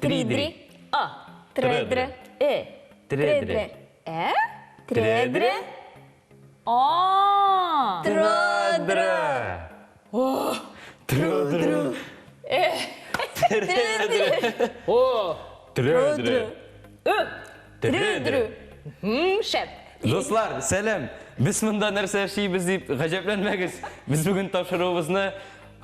Тридри. А. Тредре. Э. Тредре. Ә? Тредре. А. Тродры. Трöдрö. Трöдрö. О. Трöдрö. Ö. Трöдрö. Шәп. Дуслар, сәлам. Без монда нәрсә эшлибез дип гаҗәпләнмәгез. Без бүген тапшыруыбызны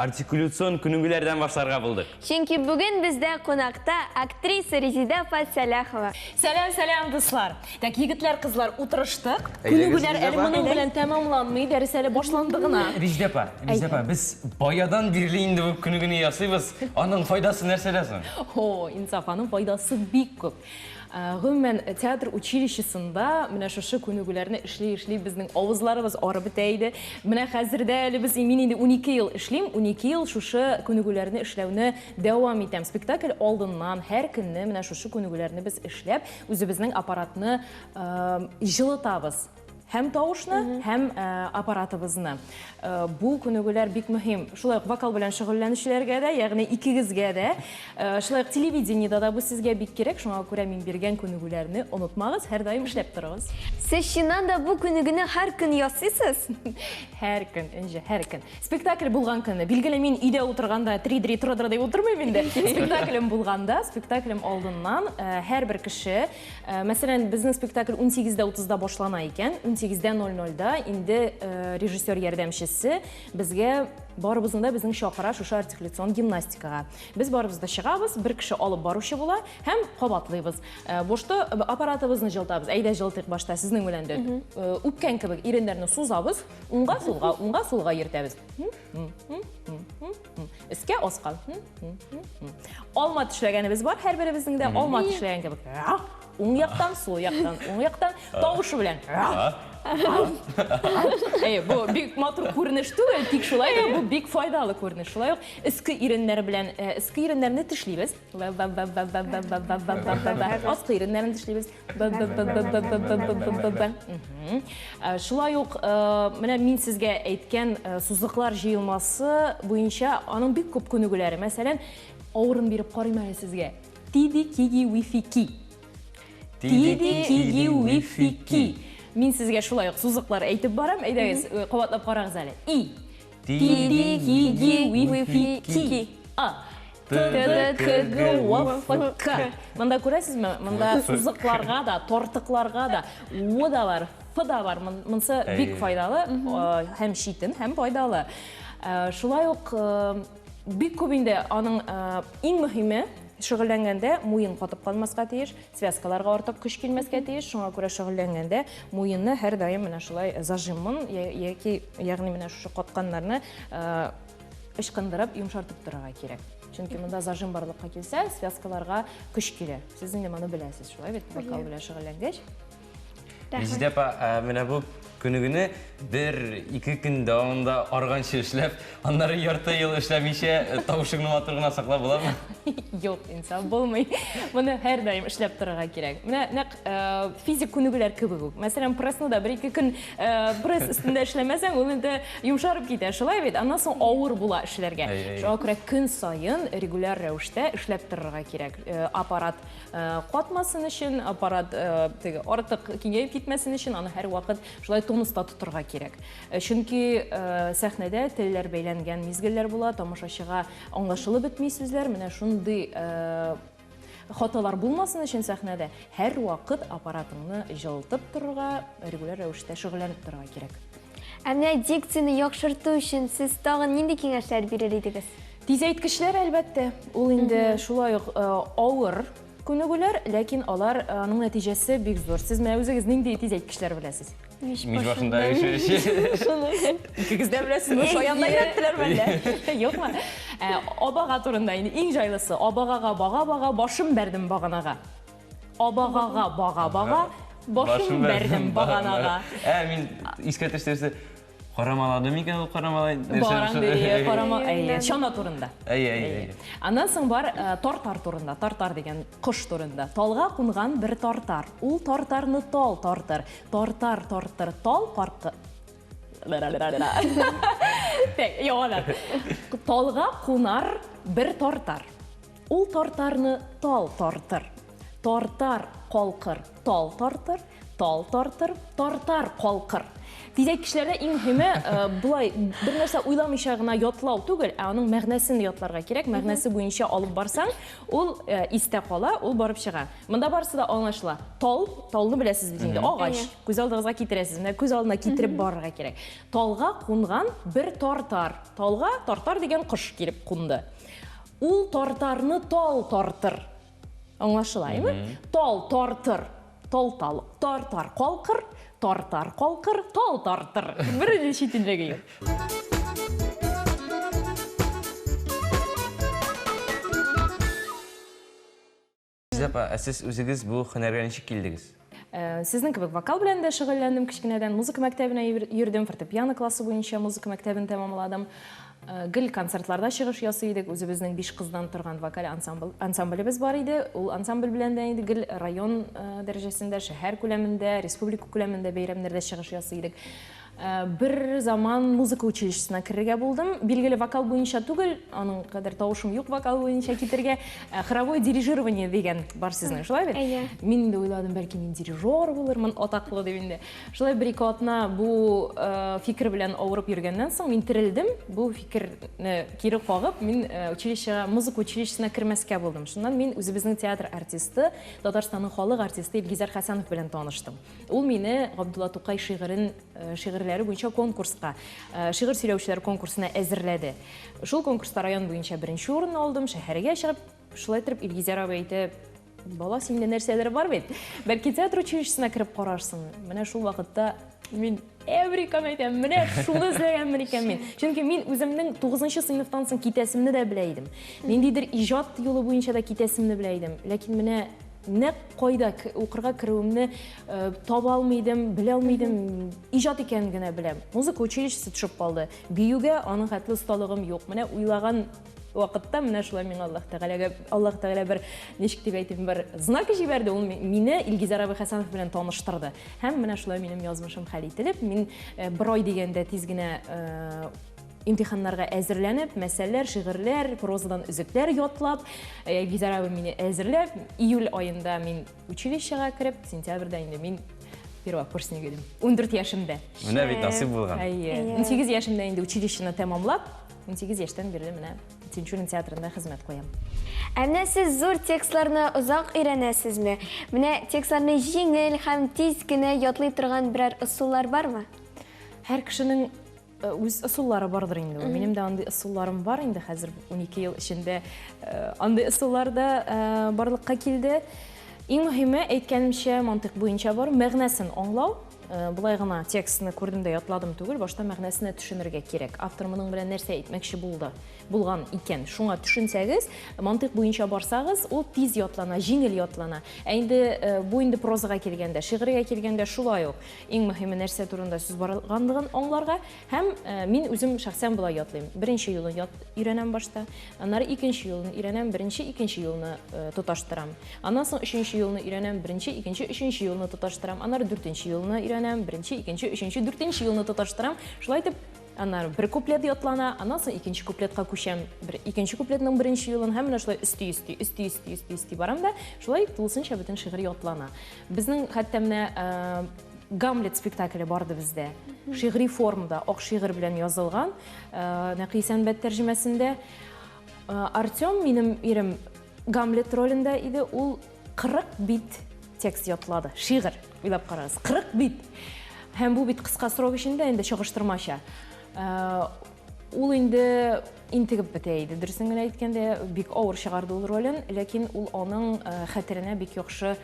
артикуляцион күнегүләрдән башларга булдык. Чөнки бүген бездә кунакта актриса Резеда апа Сәлахова. Сәлам, сәлам, дуслар. Так, егетләр, кызлар, утырыштык. Әйдәгез, Күнегүләр Резеда әле апа. моның белән тәмамланмый, дәрес әле башланды гына. Резеда апа, Резеда апа, без баядан бирле инде бу күнегүне ясыйбыз. Аның файдасы нәрсәдә соң? О, Инсаф, аның файдасы бик күп. Гомумән, театр училищесында менә шушы күнегүләрне эшли-эшли безнең авызларыбыз арып бетә иде. Менә хәзер дә әле без, мин инде 12 ел эшлим, 12 ел шушы күнегүләрне эшләүне дәвам итәм. Спектакль алдыннан һәр көнне менә шушы күнегүләрне без эшләп, үзебезнең аппаратны җылытабыз. Һәм тавышны, һәм аппаратыбызны. Бу күнегүләр бик мөһим. Шулай ук вокал белән шөгыльләнүчеләргә дә, ягъни икегезгә дә. Шулай ук телевидениедә дә бу сезгә бик кирәк. Шуңа күрә мин биргән күнегүләрне онытмагыз, һәрдаим эшләп торыгыз. Сез чыннан да бу күнегүне һәр көн ясыйсыз? Һәр көн, Энҗе, һәр көн. Спектакль булган көнне, билгеле, мин өйдә утырганда три-дри, тро-дро дип утырмыйм инде. Спектаклем булганда, спектаклем алдыннан һәрбер кеше, мәсәлән, безнең спектакль унсигездә утызда башлана икән, унсигездә ноль нольдә инде режиссер ярдәмчесе безгә барыбызны да безнең чакыра шушы артикуляцион гимнастикага. Без барыбыз да чыгабыз, бер кеше алып баручы була һәм кабатлыйбыз. Башта аппаратыбызны җылытабыз. Әйдә җылытыйк башта сезнең белән дә. Үпкән кебек иреннәрне сузабыз, уңга сулга, уңга сулга йөртәбез. Өскә аска. Алма тешләгәнебез бар, һәрберебезнең дә алма тешләгән кебек. Уң яктан, сул яктан, уң яктан, тавышы белән. Әй, бу бик матур күренеш түгел, тик шулай да бу бик файдалы күренеш. Шулай ук өске иреннәр белән, өске иреннәрне тешлибез. Аскы иреннәрне тешлибез. Шулай ук, менә мин сезгә әйткән сузыклар җыелмасы буенча аның бик күп күнегүләре. Мәсәлән, авырын биреп карыйм әле сезгә. Тиди киги вифи ки. Тиди киги вифи ки. Мин сезгә шулай ук сузыклар әйтеп барам. Әйдәгез, кабатлап карагыз әле. И. Тиди киги вифи ки. А. Т, Д, К, Г, В, Ф, К. Монда күрәсезме? Монда сузыкларга да, тартыкларга да, В да бар, Ф да бар. Монсы бик файдалы, һәм читен, һәм файдалы. Шулай ук бик күп инде аның иң мөһиме шөгыльләнгәндә муен катып калмаска тиеш, связкаларга артык көч килмәскә тиеш. Шуңа күрә шөгыльләнгәндә муенны һәрдаим менә шулай зажимын яки, ягъни менә шушы катканнарны ычкындырып, йомшартып торырга кирәк. Чөнки монда зажим барлыкка килсә, связкаларга көч килә. Сез инде моны беләсез, шулай бит, вокал белән шөгыльләнгәч. Резеда апа, менә бу күнегүне бер-ике көн дәвамында арганчы эшләп, аннары ярты ел эшләмичә тавышыңны матур гына саклап буламы? Юк, инсан булмый. Моны һәрдаим эшләп торырга кирәк. Менә нәкъ физик күнегүләр кебек үк. Мәсәлән, прессны да бер-ике көн пресс өстендә эшләмәсәң, ул инде йомшарып китә, шулай бит? Аннан соң авыр була эшләргә. Шуңа күрә көн саен регуляр рәвештә эшләп торырга кирәк. Аппарат катмасын өчен, аппарат теге артык киңәеп китмәсен өчен аны һәрвакыт шулай тонуста тотырга кирәк. Чөнки сәхнәдә телләр бәйләнгән мизгелләр була, тамашачыга аңлашылып бетми сүзләр. Менә шундый хаталар булмасын өчен сәхнәдә һәрвакыт аппаратыңны җылытып торырга, регуляр рәвештә шөгыльләнеп торырга кирәк. Ә менә дикцияне яхшырту өчен сез тагын нинди киңәшләр бирер идегез? Тизәйткечләр, әлбәттә, ул инде шулай ук авыр күнегүләр, ләкин алар аның нәтиҗәсе бик зур. Сез менә үзегез нинди тизәйткечләр беләсез? Мич башында эше. Икегез дә беләсезме? Шаянда өйрәттеләр мәллә? Юкмы? Абага турында инде иң җайлысы. Абагага бага-бага, башым бәрдем баганага. Абагага бага-бага, башым бәрдем баганага. Мин искә төште, карамалады микән ул карамалай? Баран диye, карама, әйе, чана турында. Әйе, әйе, әйе. Аннан соң бар тартар турында, тартар дигән кош турында. Талга кунган бер тартар. Ул тартарны тал тартыр. Тартар, тартыр, тал каркы. Так, яңадан. Талга кунар бер тартар. Ул тартарны тал тартыр. Тартар калкыр, тал тартыр, тал тартыр, тартар калкыр. Тизәйткечләрдә иң мөһиме э, болай бер нәрсә уйламыйча гына ятлау түгел, ә аның мәгънәсен ятларга кирәк. Мәгънәсе буенча алып барсаң, ул э, истә кала, ул барып чыга. Монда барысы да аңлашыла. Тал, талны беләсез бит инде, агач. Күз алдыгызга китерәсез. Менә күз алдына китереп барырга кирәк. Талга кунган бер тартар. Талга тартар дигән кош килеп кунды. Ул тартарны тал тартыр. Аңлашыла, әйме? Тал тартыр. Тал тал тартар калкыр, тартар калкыр, тал тартыр. Бер дә читенлеге юк. Резидә апа, ә сез үзегез бу һөнәргә ничек килдегез? Э, сезнең кебек вокал белән дә шөгыльләндем кечкенәдән, музыка мәктәбенә йөрдем, фортепиано классы буенча музыка мәктәбен тәмамладым. Э, гел концертларда чыгыш ясый идек, үзебезнең биш кыздан торган вокаль ансамбль, ансамблебез бар иде. Ул ансамбль белән дә инде гел район э, дәрәҗәсендә, шәһәр күләмендә, республика күләмендә бәйрәмнәрдә чыгыш ясый идек. Э, бер заман музыка училищесына керергә булдым. Билгеле, вокал буенча түгел, аның кадәр тавышым юк вокал буенча китергә. Э, хоровое дирижирование дигән бар сезнең, шулай бит? Әйе. Мин инде уйладым, бәлки мин дирижер булырмын, атаклы дип инде. Шулай бер-ике атна бу э, фикер белән авырып йөргәннән соң мин терелдем. Бу фикерне кире кагып, мин училищега, музыка училищесына кермәскә булдым. Шуннан мин үзебезнең театр артисты, Татарстанның халык артисты Илгизәр Хәсәнов белән таныштым. Ул мине Габдулла Тукай шигырен, э, шигырьләре буенча конкурска, э, шигырь сөйләүчеләр конкурсына әзерләде. Шул конкурста район буенча беренче урынны алдым, шәһәргә чыгып, шулай итеп Илгизәр абый әйтә, бала, синдә нәрсәдер бар бит. Бәлки театр училищесына кереп карарсың. Менә шул вакытта мин Эврикам әйтәм, менә шуны эзләгәнмен икән мин. Чөнки мин үземнең 9 сыйныфтан соң китәсемне дә белә идем. Ниндидер иҗат юлы буенча да китәсемне белә идем. Ләкин менә нәкъ кайда укырга керүемне э, таба алмый идем, белә алмый идем. Иҗат икәнен генә беләм. Музыка училищесы төшеп калды. Биюгә аның хәтле осталыгым юк. Менә уйлаган вакытта менә шулай миңа Аллаһ Тәгаләгә Аллаһ Тәгалә бер ничек дип әйтим, бер знак җибәрде. Ул мине Илгизәр абый Хәсәнов белән таныштырды. Һәм менә шулай минем язмышым хәл ителеп, мин э, бер ай дигәндә тиз генә э, имтиханнарга әзерләнеп, мәсәлләр, шигырьләр, прозадан өзекләр ятлап, э, Гизар абый мине әзерләп, июль аенда мин училищега кереп, сентябрьдә инде мин первокурсник идем. 14 яшемдә. Менә бит насыйп булган. Әйе. 18 яшемдә инде училищены тәмамлап, 18 яшьтән бирле менә Тинчурин театрында хезмәт куям. Ә менә сез зур текстларны озак өйрәнәсезме? Менә текстларны җиңел һәм тиз генә ятлый торган берәр ысуллар бармы? Һәр кешенең Э, үз ысуллары бардыр инде. Минем дә андый ысулларым бар инде хәзер 12 ел эчендә э, андый ысуллар да э, барлыкка килде. Иң мөһиме, әйткәнемчә, мантыйк буенча бар, мәгънәсен аңлау. Болай гына текстны күрдем дә ятладым түгел, башта мәгънәсенә төшенергә кирәк. Автор моның белән нәрсә әйтмәкче булды, булган икән. Шуңа төшенсәгез, мантыйк буенча барсагыз, ул тиз ятлана, җиңел ятлана. Ә инде бу инде прозага килгәндә, шигырьгә килгәндә шулай ук. Иң мөһиме нәрсә турында сүз барганлыгын аңларга һәм э, мин үзем шәхсән болай ятлыйм. Беренче юлын ят өйрәнәм башта, аннары икенче юлын өйрәнәм, беренче, икенче юлны э, тоташтырам. Аннан соң өченче юлны өйрәнәм, беренче, икенче, өченче юлны тоташтырам. Аннары дүртенче юлны өйрәнәм, беренче, икенче, өченче, дүртенче юлны тоташтырам. Шулай итеп Аннары бер куплет ятлана, аннан соң икенче куплетка күчәм. Бер икенче куплетның беренче юлын һәм менә шулай өсти өсти, өсти өсти, өсти өсти барам да, шулай тулысынча бөтен шигырь ятлана. Безнең хәтта менә э, Гамлет спектакле барды бездә. Шигъри формада, ак шигырь белән язылган, э, Нәкый Сәнбәт тәрҗемәсендә. Э, Артем, минем ирем, Гамлет ролендә иде, ул 40 бит текст ятлады. Шигырь, уйлап карагыз, 40 бит. Һәм бу бит кыска срок эчендә инде чагыштырмача. Ул инде интегеп бетә иде, дөресен генә әйткәндә, бик авыр чыгарды ул ролен, ләкин ул аның хәтеренә бик яхшы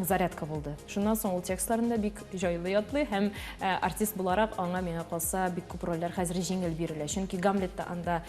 зарядка булды. Шуннан соң ул текстларын да бик җайлы ятлый һәм артист буларак аңа миңа калса бик күп рольләр хәзер җиңел бирелә. Чөнки Гамлетта анда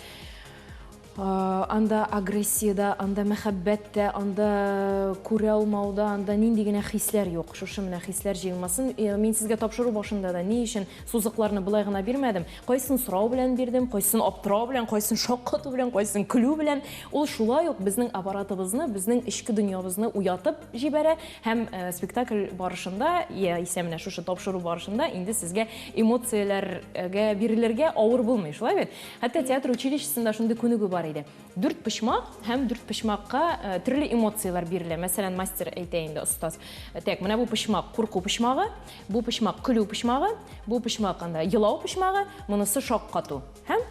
Анда агрессия дә, анда мәхәббәт тә, анда күрә алмау да, анда нинди генә хисләр юк. Шушы менә хисләр җыелмасын. Мин сезгә тапшыру башында да ни өчен сузыкларны болай гына бирмәдем? Кайсын сорау белән бирдем, кайсын аптырау белән, кайсын шаккату белән, кайсын көлү белән. Ул шулай ук безнең аппаратыбызны, безнең эчке дөньябызны уятып җибәрә һәм спектакль барышында, яисә менә шушы тапшыру барышында инде сезгә эмоцияләргә бирелергә авыр булмый, шулай бит? Хәтта театр училищесында шундый күнегү бар. бар иде. Дүрт почмак һәм дүрт почмакка төрле эмоцияләр бирелә. Мәсәлән, мастер әйтә инде, остаз. Так, менә бу почмак курку почмагы, бу почмак көлү почмагы, бу почмак анда елау почмагы, монысы шаккату. Һәм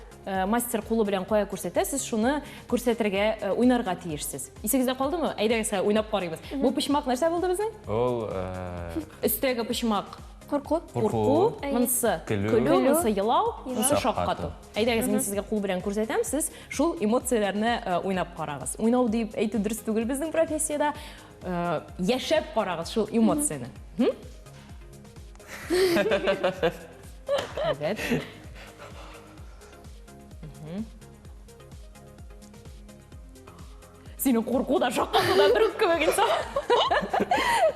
мастер кулы белән кая күрсәтә, сез шуны күрсәтергә, уйнарга тиешсез. Исегездә калдымы? Әйдәгез, хәзер уйнап карыйбыз. Бу почмак нәрсә булды безнең? Ул Өстәге почмак Курку. Курку, монысы Көлү. көлү, монысы елау, монысы Шаккату. шаккату. Әйдәгез, мин сезгә кул белән күрсәтәм, сез шул эмоцияләрне уйнап карагыз. Уйнау дип әйтү дөрес түгел безнең профессиядә. Яшәп карагыз шул эмоцияне. Әйбәт. Синең курку да, шаккату да бер үк кебек инсан.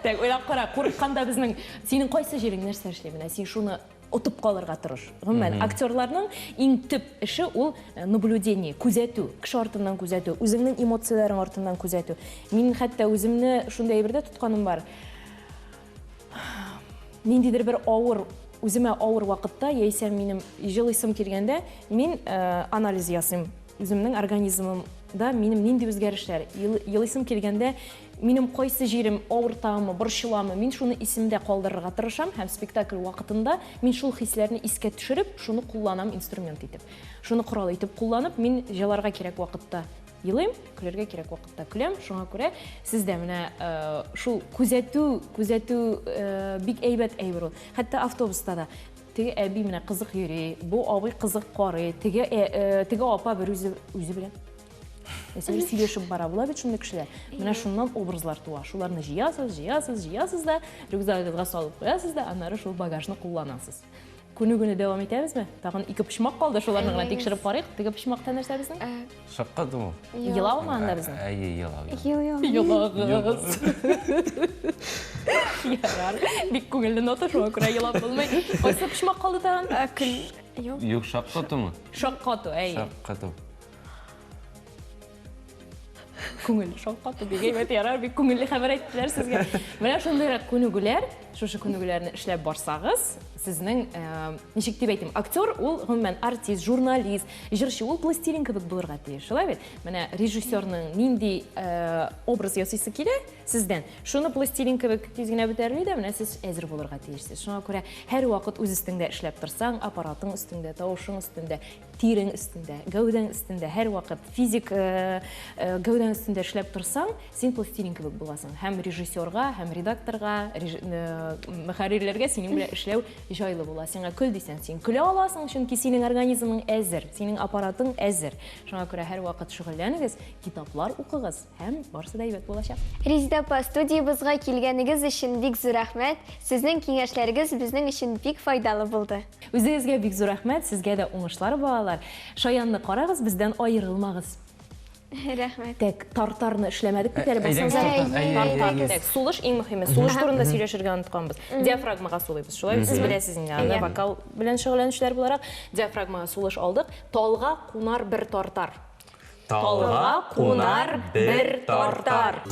Так, уйлап кара, курыкканда безнең синең кайсы җирең нәрсә эшли? Менә син шуны отып калырга тырыш. Гомумән, актерларның иң төп эше ул наблюдение, күзәтү, кеше артыннан күзәтү, үзеңнең эмоцияләрең артыннан күзәтү. Мин хәтта үземне шундый әйбердә тотканым бар. Ниндидер бер авыр, үземә авыр вакытта, яисә минем җылыйсым килгәндә, мин анализ ясыйм. Үземнең организмымда минем нинди үзгәрешләр, елыйсым килгәндә, минем кайсы җирем авыртамы, борчыламы, мин шуны исемдә калдырырга тырышам һәм спектакль вакытында мин шул хисләрне искә төшереп, шуны кулланам инструмент итеп. Шуны корал итеп кулланып, мин җыларга кирәк вакытта елыйм, көләргә кирәк вакытта көләм. Шуңа күрә сездә менә шул күзәтү, күзәтү бик әйбәт әйбер ул. Хәтта автобуста да теге әби менә кызык йөри, бу абый кызык карый, теге теге апа бер үзе үзе белән. Мәсәлән, сөйләшеп бара, була бит шундый кешеләр. Менә шуннан образлар туа. Шуларны җыясыз, җыясыз, җыясыз да, рюкзагыгызга салып куясыз да, аннары шул багажны кулланасыз. Күнегүне дәвам итәбезме? Тагын ике почмак калды, шуларны гына тикшереп карыйк. Теге почмакта нәрсә безнең? Шаккату. Елаумы анда безнең? Әйе, елау. Елау. Елагыз. Ярар. Бик күңелле нота, шуңа күрә елап булмый. Кайсы почмак калды тагын? Көл. Юк. Юк, шаккатумы? Шаккату, әйе. Шаккату. Күңелле шаккату бик әйбәт, ярар, бик күңелле хәбәр әйттеләр сезгә. Менә шундыйрак күнегүләр, шушы күнегүләрне эшләп барсагыз, сезнең, ничек дип әйтим, актер ул гомумән артист, журналист, җырчы ул пластилин кебек булырга тиеш, шулай бит? Менә режиссерның нинди образ ясыйсы килә сездән, шуны пластилин кебек тиз генә бөтәрли дә, менә сез әзер булырга тиешсез. Шуңа күрә һәрвакыт үз өстеңдә эшләп торсаң, аппаратың өстеңдә, тавышың өстендә, тирең өстендә, гәүдәң өстендә, һәрвакыт физик гәүдәң өстендә эшләп торсаң, син пластилин кебек буласың. Һәм режиссерга, һәм редакторга, мөхәррирләргә синең белән эшләү җайлы була. Сиңа көл дисәң, син көлә аласың, чөнки синең организмың әзер, синең аппаратың әзер. Шуңа күрә һәрвакыт шөгыльләнегез, китаплар укыгыз һәм барысы да әйбәт булачак. Резеда апа, студиябызга килгәнегез өчен бик зур рәхмәт. Сезнең киңәшләрегез безнең өчен бик файдалы булды. Үзегезгә бик зур рәхмәт, сезгә дә уңышлар, балалар. Шаянны карагыз, бездән аерылмагыз. Рәхмәт. Так, тартарны эшләмәдек бит әле, Әйдәгез, бассаңыз. тартар. Әйе, Тартар. әйе, әйе. Так, сулыш иң мөһиме. Сулыш турында сөйләшергә онытканбыз. Диафрагмага сулыйбыз. Шулай бит, сез беләсез инде, аны вокал белән шөгыльләнүчеләр буларак, диафрагмага сулыш алдык. Талга кунар бер тартар. Талга кунар бер тартар.